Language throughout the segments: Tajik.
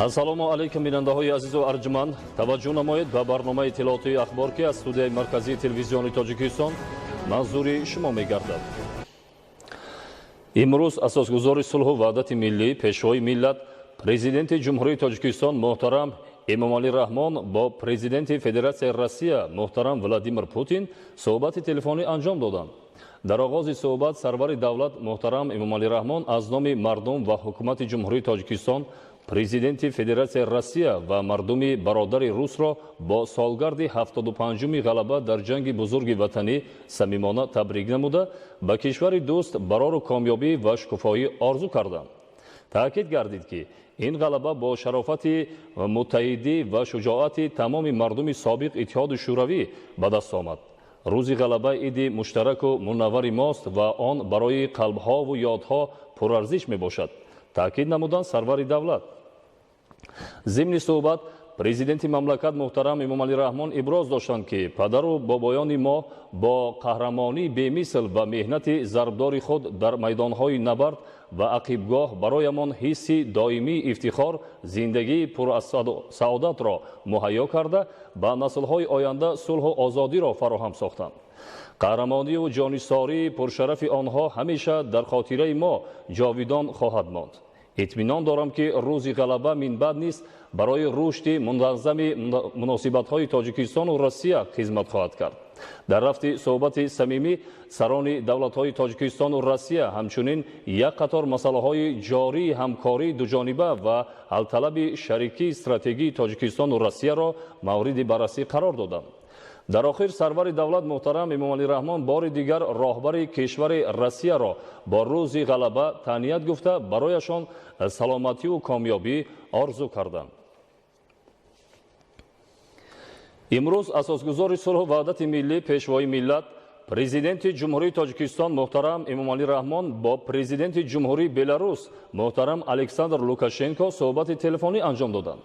Ассалому алайкум, бинандаҳои азизу арҷманд. Таваҷҷӯҳ намоед ба барномаи иттилоотии «Ахбор», ки аз студияи марказии Телевизиони Тоҷикистон манзури шумо мегардад. Имрӯз асосгузори сулҳу ваҳдати миллӣ, Пешвои миллат, Президенти Ҷумҳурии Тоҷикистон муҳтарам Эмомалӣ Раҳмон бо Президенти Федератсияи Россия муҳтарам Владимир Путин суҳбати телефонӣ анҷом доданд. Дар оғози суҳбат сарвари давлат муҳтарам Эмомалӣ Раҳмон аз номи мардум ва ҳукумати Ҷумҳурии Тоҷикистон Президенти Федератсияи Россия ва мардуми бародари русро бо солгарди 75-уми ғалаба дар Ҷанги Бузурги Ватанӣ самимона табрик намуда, ба кишвари дӯст барору комёбӣ ва шукуфоӣ орзу карданд. Таъкид гардид, ки ин ғалаба бо шарофати муттаҳидӣ ва шуҷоати тамоми мардуми собиқ Иттиҳоди Шӯравӣ ба даст омад. Рӯзи ғалаба иди муштараку мунаввари мост ва он барои қалбҳову ёдҳо пурарзиш мебошад, таъкид намуданд сарвари давлат. Зимни суҳбат президенти мамлакат муҳтарам Эмомалӣ Раҳмон иброз доштанд, ки падару бобоёни мо бо қаҳрамонии бемисл ва меҳнати зарбдори худ дар майдонҳои набард ва ақибгоҳ бароямон ҳисси доимии ифтихор, зиндагии пурсаодатро муҳайё карда, ба наслҳои оянда сулҳу озодиро фароҳам сохтанд. Қаҳрамонию ҷонисории пуршарафи онҳо ҳамеша дар хотираи мо ҷовидон хоҳад монд. Итминон дорам, ки рӯзи ғалаба минбаъд низ барои рушди мунтазами муносибатҳои Тоҷикистону Россия хизмат хоҳад кард. Дар рафти суҳбати самимӣ сарони давлатҳои Тоҷикистону Россия ҳамчунин як қатор масъалаҳои ҷории ҳамкории дуҷониба ва ҳалталаби шарикии стратегии Тоҷикистону Россияро мавриди баррасӣ қарор доданд. Дар охир сарвари давлат муҳтарам Эмомалӣ Раҳмон бори дигар роҳбари кишвари Россияро бо рӯзи ғалаба таҳният гуфта, барояшон саломативу комёбӣ орзу карданд. Имрӯз асосгузори сулҳу ваҳдати миллӣ, Пешвои миллат, Президенти Ҷумҳурии Тоҷикистон муҳтарам Эмомалӣ Раҳмон бо Президенти Ҷумҳурии Беларус муҳтарам Александр Лукашенко суҳбати телефонӣ анҷом доданд.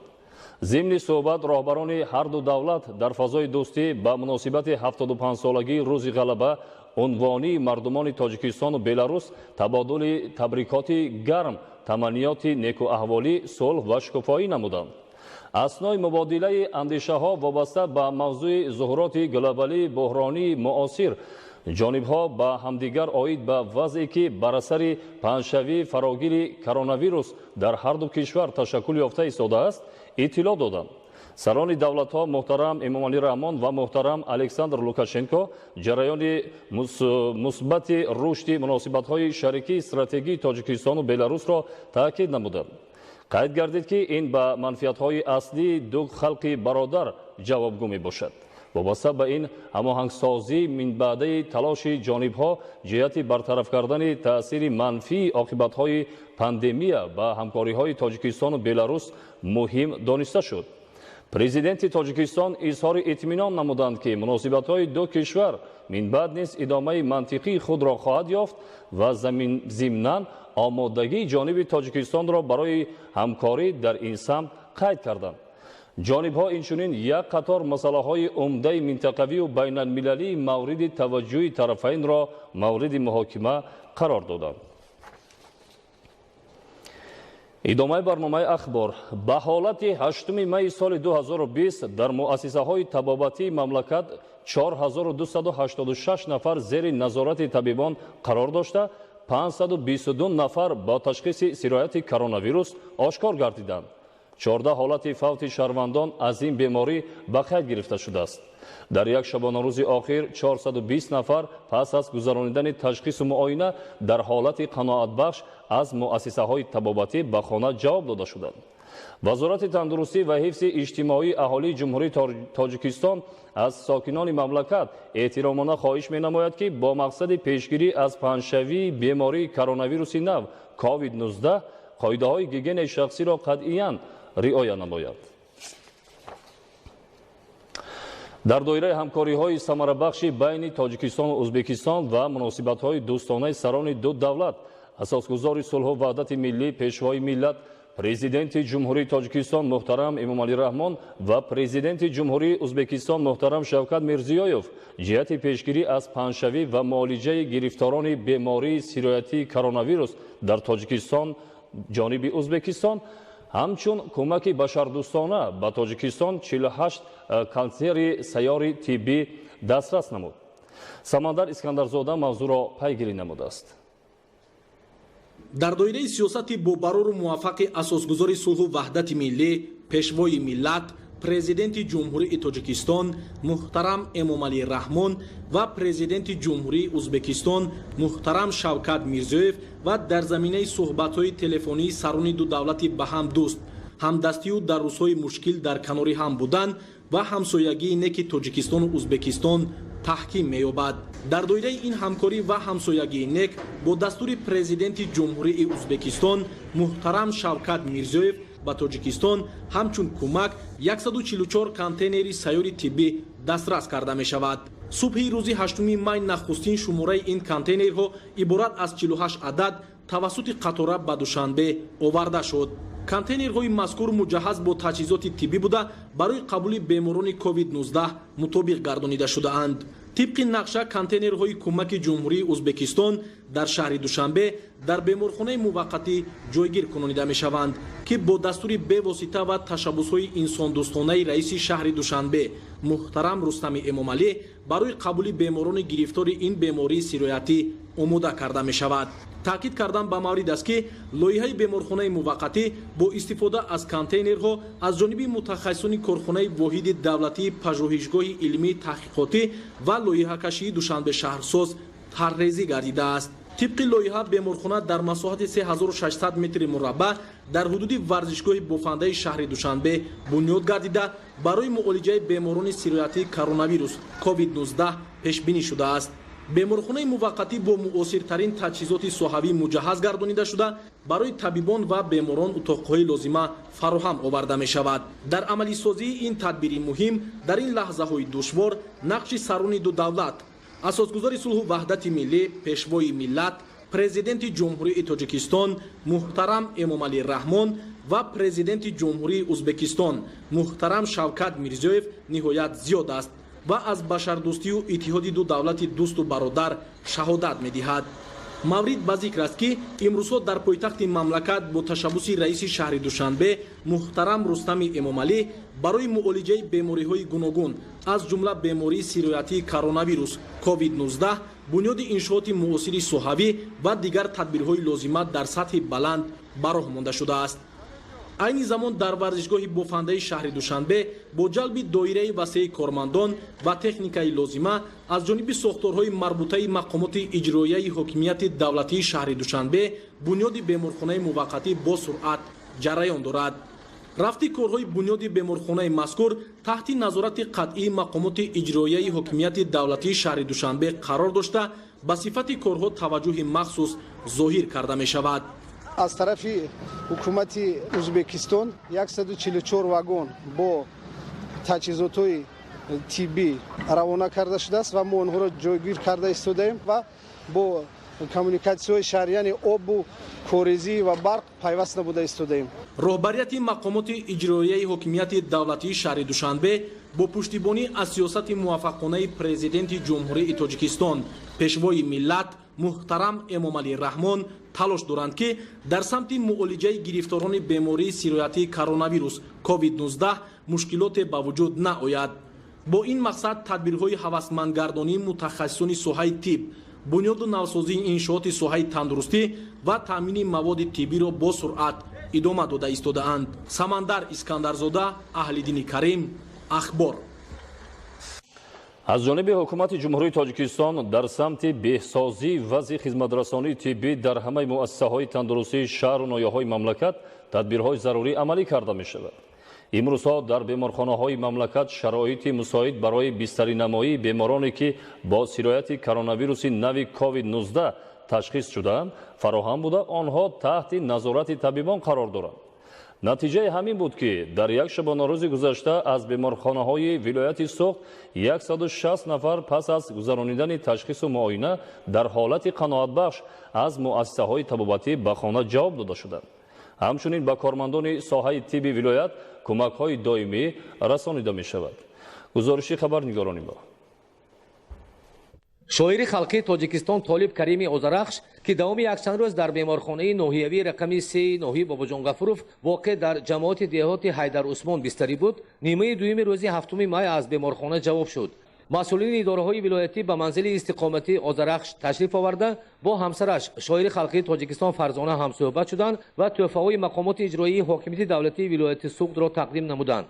Зимни суҳбат роҳбарони ҳарду давлат дар фазои дӯстӣ ба муносибати 75-солагии рӯзи ғалаба унвонии мардумони Тоҷикистону Беларус табодули табрикоти гарм, таманниёти некуаҳволӣ, сулҳ ва шукуфоӣ намуданд. Аснои мубодилаи андешаҳо вобаста ба мавзӯи зуҳуроти глобалии буҳронии муосир ҷонибҳо ба ҳамдигар оид ба вазъе, ки бар асари паҳншавии фарогири коронавирус дар ҳарду кишвар ташаккул ёфта истодааст, иттилоъ доданд. Сарони давлатҳо муҳтарам Эмомалӣ Раҳмон ва муҳтарам Александр Лукашенко ҷараёни мусбати рушди муносибатҳои шарикии стратегии Тоҷикистону Беларусро таъкид намуданд. Қайд гардид, ки ин ба манфиатҳои аслии ду халқи бародар ҷавобгӯ мебошад. Вобаста ба ин ҳамоҳангсозии минбаъдаи талоши ҷонибҳо ҷиҳати бартараф кардани таъсири манфии оқибатҳои пандемия ба ҳамкориҳои Тоҷикистону Беларус муҳим дониста шуд. Президенти Тоҷикистон изҳори итминон намуданд, ки муносибатҳои ду кишвар минбаъд низ идомаи мантиқии худро хоҳад ёфт ва зимнан омодагии ҷониби Тоҷикистонро барои ҳамкорӣ дар ин самт қайд карданд. Ҷонибҳо инчунин як қатор масъалаҳои умдаи минтақавию байналмилалии мавриди таваҷҷӯҳи тарафайнро мавриди муҳокима қарор доданд. Идомаи барномаи «Ахбор». Ба ҳолати 8 майи соли 2020 дар муассисаҳои табобатии мамлакат 4286 нафар зери назорати табибон қарор дошта, 522 нафар бо ташхиси сирояти коронавирус ошкор гардиданд. 14 ҳолати фавти шаҳрвандон аз ин беморӣ ба қайд гирифта шудааст. Дар як шабонарӯзи охир 420 нафар пас аз гузаронидани ташхису муоина дар ҳолати қаноатбахш аз муассисаҳои табобатӣ ба хона ҷавоб дода шуданд. Вазорати тандурустӣ ва ҳифзи иҷтимоии аҳолии Ҷумҳурии Тоҷикистон аз сокинони мамлакат эҳтиромона хоҳиш менамояд, ки бо мақсади пешгирӣ аз паҳншавии бемории коронавируси нав COVID-19 қоидаҳои гигиенаи шахсиро қатъиян риоя намояд. Дар доираи ҳамкориҳои самарабахши байни Тоҷикистону Ӯзбекистон ва муносибатҳои дӯстонаи сарони ду давлат асосгузори сулҳу ваҳдати миллӣ, Пешвои миллат, Президенти Ҷумҳурии Тоҷикистон муҳтарам Эмомалӣ Раҳмон ва Президенти Ҷумҳурии Ӯзбекистон муҳтарам Шавкат Мирзиёев ҷиҳати пешгирӣ аз паҳншавӣ ва муолиҷаи гирифторони бемории сироятии коронавирус дар Тоҷикистон ҷониби Ӯзбекистон Ҳамчун кӯмаки башардӯстона ба Тоҷикистон 48 контейнери сайёри тиббӣ дастрас намуд. Самандар Искандарзода мавзӯъро пайгирӣ намудааст. Дар доираи сиёсати бобарору муваффақи асосгузори сулҳу ваҳдати миллӣ, пешвои миллат, президенти Ҷумҳурии Тоҷикистон муҳтарам Эмомалӣ Раҳмон ва президенти Ҷумҳурии Узбекистон муҳтарам Шавкат Мирзиёев ва дар заминаи суҳбатҳои телефонии сарони ду давлати ба ҳам дӯст, ҳамдастию дар рӯзҳои мушкил дар канори ҳам будан ва ҳамсоягии неки Тоҷикистону Узбекистон таҳким меёбад. Дар доираи ин ҳамкорӣ ва ҳамсоягии нек бо дастури президенти Ҷумҳурии Узбекистон муҳтарам Шавкат Мирзиёев ба Тоҷикистон ҳамчун кӯмак 144 контейнери сайёри тиббӣ дастрас карда мешавад. Субҳи рӯзи 8 май нахустин шумораи ин контейнерҳо иборат аз 48 адад тавассути қатора ба Душанбе оварда шуд. Контейнерҳои мазкур муҷаҳҳаз бо таҷҳизоти тиббӣ буда, барои қабули беморони COVID-19 мутобиқ гардонида шудаанд. Тибқи нақша, контейнерҳои кӯмаки Ҷумҳурии Узбекистон дар шаҳри Душанбе дар беморхонаи муваққатӣ ҷойгир кунонида мешаванд, ки бо дастури бевосита ва ташаббусҳои инсондӯстонаи раиси шаҳри Душанбе муҳтарам Рустами Эмомалӣ барои қабули беморони гирифтори ин бемории сироятӣ омода карда мешавад. Таъкид кардан ба маврид аст, ки лоиҳаи беморхонаи муваққатӣ бо истифода аз контейнерҳо аз ҷониби мутахассисони корхонаи воҳиди давлатии пажӯҳишгоҳи илмии таҳқиқотӣ ва лоиҳакашии Душанбе шаҳрсоз тарҳрезӣ гардидааст. Тибқи лоиҳа, беморхона дар масоҳати 3600 метри мураббаъ дар ҳудуди варзишгоҳи бофандаи шаҳри Душанбе бунёд гардида, барои муолиҷаи беморони сироятии коронавирус COVID-19 пешбинӣ шудааст. Беморхонаи муваққатӣ бо муосиртарин таҷҳизоти соҳавӣ муҷаҳҳаз гардонида шуда, барои табибон ва беморон утоқҳои лозима фароҳам оварда мешавад. Дар амалисозии ин тадбири муҳим дар ин лаҳзаҳои душвор нақши сарони ду давлат, асосгузори сулҳу ваҳдати миллӣ, пешвои миллат, президенти Ҷумҳурии Тоҷикистон муҳтарам Эмомалӣ Раҳмон ва президенти Ҷумҳурии Узбекистон муҳтарам Шавкат Мирзиёев ниҳоят зиёд аст ва аз башардӯстию иттиҳоди ду давлати дӯсту бародар шаҳодат медиҳад. Маврид ба зикр аст, ки имрӯзҳо дар пойтахти мамлакат бо ташаббуси раиси шаҳри Душанбе муҳтарам Рустами Эмомалӣ барои муолиҷаи бемориҳои гуногун, аз ҷумла бемории сироятии коронавирус COVID-19, бунёди иншооти муосири соҳавӣ ва дигар тадбирҳои лозима дар сатҳи баланд ба роҳ монда шудааст. Айни замон дар варзишгоҳи бофандаи шаҳри Душанбе бо ҷалби доираи васеи кормандон ва техникаи лозима аз ҷониби сохторҳои марбутаи мақомоти иҷроияи ҳокимияти давлатии шаҳри Душанбе бунёди беморхонаи муваққатӣ бо суръат ҷараён дорад. Рафти корҳои бунёди беморхонаи мазкур таҳти назорати қатъии мақомоти иҷроияи ҳокимияти давлатии шаҳри Душанбе қарор дошта, ба сифати корҳо таваҷҷӯҳи махсус зоҳир карда мешавад. Аз тарафи ҳукумати Узбекистон 144 вагон бо таҷҳизотҳои тиббӣ равона карда шудааст ва мо онҳоро ҷойгир карда истодаем ва бо коммуникатсияҳои шаҳр, яъне обу корезӣ ва барқ пайваст набуда истодаем. Роҳбарияти мақомоти иҷроияи ҳокимияти давлатии шаҳри Душанбе бо пуштибонӣ аз сиёсати муваффақонаи президенти Ҷумҳурии Тоҷикистон, пешвои миллат муҳтарам Эмомалӣ Раҳмон талош доранд, ки дар самти муолиҷаи гирифторони бемории сироятии коронавирус COVID-19 мушкилоте ба вуҷуд наояд. Бо ин мақсад тадбирҳои ҳавасмандгардонии мутахассисони соҳаи тиб, бунёду навсозии иншооти соҳаи тандурустӣ ва таъмини маводи тиббиро бо суръат идома дода истодаанд. Самандар Искандарзода, Аҳлиддини Карим, Ахбор. Аз ҷониби ҳукумати Ҷумҳурии Тоҷикистон дар самти беҳсозии вазъи хизматрасонии тиббӣ дар ҳамаи муассисаҳои тандурустии шаҳру ноҳияҳои мамлакат тадбирҳои зарурӣ амалӣ карда мешавад. Имрӯзҳо дар беморхонаҳои мамлакат шароити мусоид барои бистаринамоии бемороне, ки бо сирояти коронавируси нави COVID-19 ташхис шудаанд, фароҳам буда, онҳо таҳти назорати табибон қарор доранд. Натиҷаи ҳамин буд, ки дар як шабонарӯзи гузашта аз беморхонаҳои вилояти Суғд 160 нафар пас аз гузаронидани ташхису муоина дар ҳолати қаноатбахш аз муассисаҳои табобатӣ ба хона ҷавоб дода шуданд. Ҳамчунин ба кормандони соҳаи тибби вилоят кӯмакҳои доимӣ расонида мешавад. Гузориши хабарнигорони мо. Шоири халқии Тоҷикистон Толиб Карими Озарахш, Ки давоми якчанд рӯз дар беморхонаи ноҳиявии рақами 3 ноҳияи Бобоҷон Ғафуров, воқеъ дар ҷамоати деҳоти Ҳайдар Усмон, бистарӣ буд, нимаи дуюми рӯзи 7 май аз беморхона ҷавоб шуд. Масъулини идораҳои вилоятӣ ба манзили истиқоматии Озарахш ташриф оварда, бо ҳамсараш, шоири халқии Тоҷикистон Фарзона ҳамсӯҳбат шуданд ва тӯҳфаҳои мақомоти иҷроии ҳокимияти давлатии вилояти Суғдро тақдим намуданд.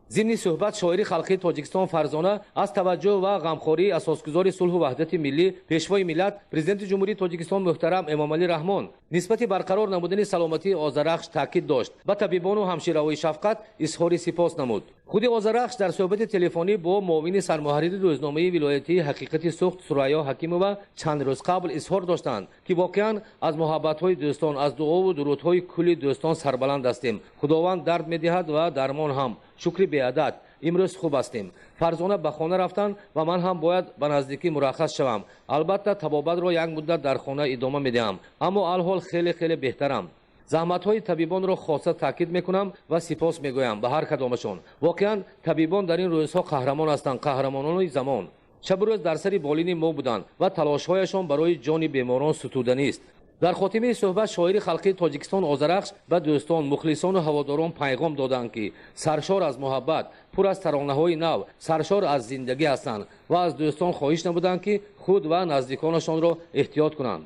Зимни суҳбат шоири халқии Тоҷикистон Фарзона аз таваҷҷӯҳ ва ғамхории асосгузори сулҳу ваҳдати миллӣ, Пешвои миллат, Президенти Ҷумҳурии Тоҷикистон муҳтарам Эмомалӣ Раҳмон нисбати барқарор намудани саломатии Озарахш таъкид дошт, ба табибону ҳамшираҳои шафқат изҳори сипос намуд. Худи Озарахш дар суҳбати телефонӣ бо муовини сармуҳаррири рӯзномаи вилоятии «Ҳақиқати Суғд» Сурайё Ҳакимова чанд рӯз қабл изҳор доштанд, ки воқеан аз муҳаббатҳои дӯстон, аз дуову дурудҳои кулли дӯстон сарбаланд ҳастем. Худованд дард медиҳад ва дармон ҳам. Шукри беадад, имрӯз хуб ҳастем. Фарзона ба хона рафтанд ва ман ҳам бояд ба наздикӣ мураххас шавам. Албатта, табобатро як муддат дар хона идома медиҳам, аммо алҳол хеле хеле беҳтарам. Заҳматҳои табибонро хоса таъкид мекунам ва сипос мегӯям ба ҳар кадомашон. Воқеан, табибон дар ин рӯзҳо қаҳрамон ҳастанд, қаҳрамонони замон. Шабу рӯз дар сари болини мо буданд ва талошҳояшон барои ҷони беморон сутуданист. Дар хотимаи суҳбат шоири халқии Тоҷикистон Озарахш ба дӯстон, мухлисону ҳаводорон пайғом доданд, ки саршор аз муҳаббат, пур аз таронаҳои нав, саршор аз зиндагӣ ҳастанд ва аз дӯстон хоҳиш намуданд, ки худ ва наздиконашонро эҳтиёт кунанд.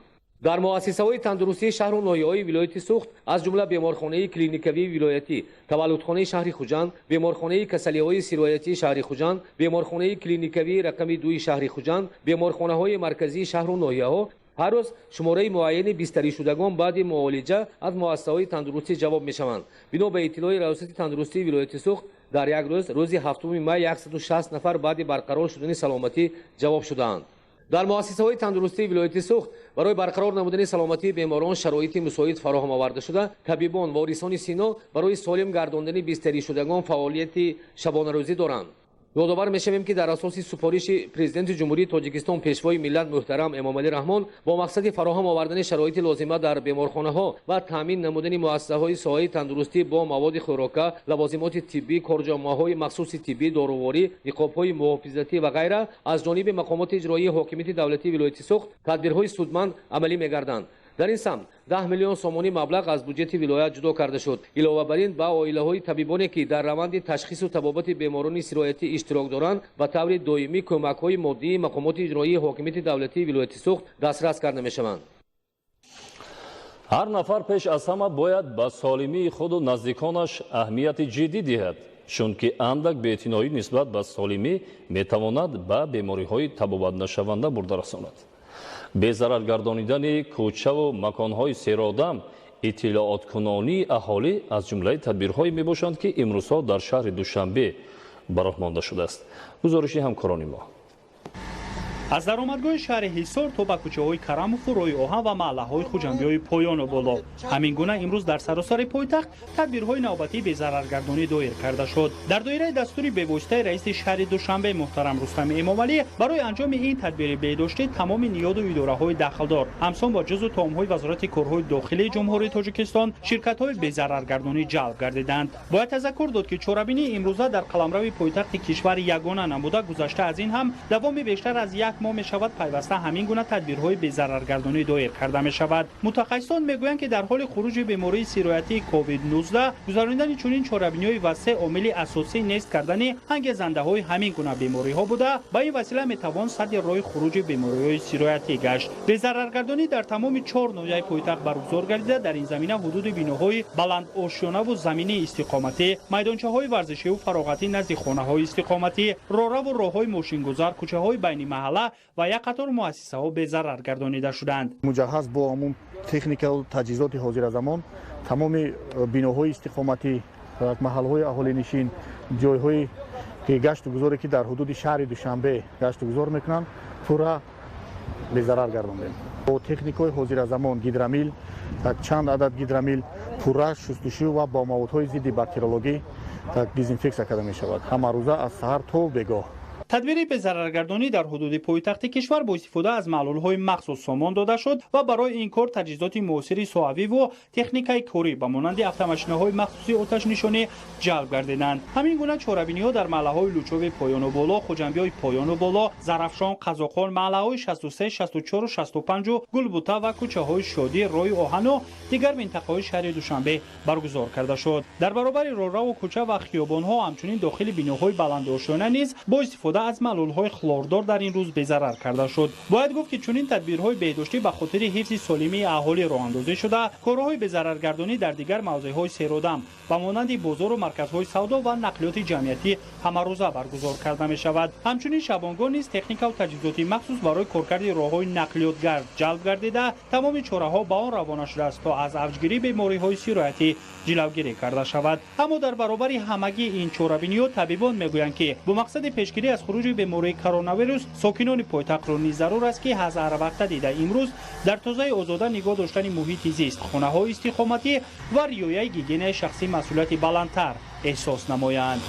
Дар муассисаҳои тандурустии шаҳру ноҳияҳои вилояти Суғд, аз ҷумла беморхонаи клиникавии вилоятӣ, таваллудхонаи шаҳри Хуҷанд, беморхонаи касалиҳои сироятии шаҳри Хуҷанд, беморхонаи клиникавии рақами 2 шаҳри Хуҷанд, беморхонаҳои марказии шаҳру ноҳияҳо ҳар рӯз шумораи муайяни бистаришудагон баъди муолиҷа аз муассисаҳои тандурустӣ ҷавоб мешаванд. Бино ба иттилои Раёсати тандурустии вилояти Суғд, дар як рӯз, рӯзи 7 май, 160 нафар баъди барқарор шудани саломатӣ ҷавоб шудаанд. Дар муассисаҳои тандурустии вилояти Суғд барои барқарор намудани саломатии беморон шароити мусоид фароҳам оварда шуда, табибон, ворисони сино барои солим гардондани бистаришудагон фаъолияти шабонарӯзӣ доранд. Ёдовар мешавем, ки дар асоси супориши Президенти Ҷумҳурии Тоҷикистон, Пешвои миллат муҳтарам Эмомалӣ Раҳмон бо мақсади фароҳам овардани шароити лозима дар беморхонаҳо ва таъмин намудани муассисаҳои соҳаи тандурустӣ бо маводи хӯрока, лавозимоти тиббӣ, корҷомаҳои махсуси тиббӣ, доруворӣ, ниқобҳои муҳофизатӣ ва ғайра аз ҷониби мақомоти иҷроии ҳокимияти давлатии вилояти Суғд тадбирҳои судманд амалӣ мегарданд. Дар ин самт 10 миллион сомонӣ маблағ аз буҷети вилоят ҷудо карда шуд. Илова бар ин, ба оилаҳои табибоне, ки дар раванди ташхису табобати беморони сироятӣ иштирок доранд, ба таври доимӣ кӯмакҳои моддии мақомоти иҷроии ҳокимияти давлатии вилояти Суғд дастрас карда мешаванд. Ҳар нафар пеш аз ҳама бояд ба солимии худу наздиконаш аҳамияти ҷиддӣ диҳад, чунки андак беэътиноӣ нисбат ба солимӣ метавонад ба бемориҳои табобатнашаванда бурда расонад. Безарар гардонидани кӯчаву маконҳои серодам, иттилооткунонии аҳолӣ аз ҷумлаи тадбирҳое мебошанд, ки имрӯзҳо дар шаҳри Душанбе ба роҳ монда шудааст. Гузориши ҳамкорони мо. Аз даромадгоҳи шаҳри Ҳисор то ба кӯчаҳои Карамову роҳи оҳан ва маҳаллаҳои хуҷандиҳои поёну боло. Ҳамин гуна имрӯз дар саросари пойтахт тадбирҳои навбатии безараргардонӣ доир карда шуд. Дар доираи дастури бевоситаи раиси шаҳри Душанбе муҳтарам Рустами Эмомалӣ барои анҷоми ин тадбири беҳдоштӣ тамоми ниёду идораҳои дахлдор, ҳамсон бо ҷузъу таомҳои Вазорати корҳои дохилии Ҷумҳурии Тоҷикистон, ширкатҳои безараргардонӣ ҷалб гардиданд. Бояд тазаккур дод, ки чорабинии имрӯза дар қаламрави пойтахти кишвар ягона намуда, гузашта аз ин ҳам давоми бештар аз як моҳ мешавад пайваста ҳамин гуна тадбирҳои безараргардонӣ доир карда мешавад. Мутахассисон мегӯянд, ки дар ҳоли хуруҷи бемории сироятии COVID-19 гузаронидани чунин чорабиниҳои васеъ омили асосӣ нест кардани ангезандаҳои ҳамин гуна бемориҳо буда, ба ин васила метавон садди роҳи хуруҷи бемориҳои сироятӣ гашт. Безараргардонӣ дар тамоми 4 ноҳияи пойтахт баргузор гардида, дар ин замина ҳудуди биноҳои баландошёнаву заминии истиқоматӣ, майдончаҳои варзишиву фароғатӣ назди хонаҳои истиқоматӣ, роҳраву роҳҳои мошингузар, кӯчаҳои байни маҳалла ва як қатор муассисаҳо безарар гардонида шуданд. Муҷаҳҳаз бо ҳамун техникаву таҷҳизоти ҳозиразамон тамоми биноҳои истиқоматӣ, маҳалҳои аҳолинишин, ҷойҳое ки гашту гузоре ки дар ҳудуди шаҳри Душанбе гашту гузор мекунанд, пурра безарар гардондем. Бо техникаҳои ҳозиразамон гидромил, чанд адад гидромил пурра шустушӯ ва бо маводҳои зидди бактериологӣ дезинфексия карда мешавад. Ҳамарӯза аз саҳар то бегоҳ. Тадбири безараргардонӣ дар ҳудуди пойтахти кишвар бо истифода аз маҳлулҳои махсус сомон дода шуд ва барои ин кор таҷҳизоти муосири соҳавиву техникаи корӣ ба монанди автомашинаҳои махсуси оташнишонӣ ҷалб гардиданд. Ҳамин гуна чорабиниҳо дар маҳаллаҳои Лучоби поёну боло, Хуҷандиёи поёну боло, Зарафшон, Қазоқон, маҳаллаҳои 63, 64, 65, Гулбута ва кӯчаҳои Шодӣ, Роҳи оҳану дигар минтақаҳои шаҳри Душанбе баргузор карда шуд. Дар баробари роҳраву кӯча ва хиёбонҳо, ҳамчунин дохили биноҳои баландошёна низ бо истифода аз маҳлулҳои хлордор дар ин рӯз безарар карда шуд. Бояд гуфт, ки чунин тадбирҳои беҳдоштӣ ба хотири ҳифзи солимии аҳолӣ роҳандозӣ шуда, корҳои безараргардонӣ дар дигар мавзеъҳои серодам ба монанди бозору марказҳои савдо ва нақлиёти ҷамъиятӣ ҳамарӯза баргузор карда мешавад. Ҳамчунин шабонгоҳ низ техникаву таҷҳизоти махсус барои коркарди роҳҳои нақлиётгард ҷалб гардида, тамоми чораҳо ба он равона шудааст, то аз авҷгирии бемориҳои сироятӣ ҷилавгирӣ карда шавад. Аммо дар баробари ҳамагии ин чорабиниҳо табибон мегӯянд, ки бо мақсади пешгирӣ аз хуруҷи бемории коронавирус сокинони пойтахтро низ зарур аст, ки аз ҳар вақта дида имрӯз дар тозаи озода нигоҳ доштани муҳити зист, хонаҳои истиқоматӣ ва риояи гигиенаи шахсӣ масъулияти баландтар эҳсос намоянд.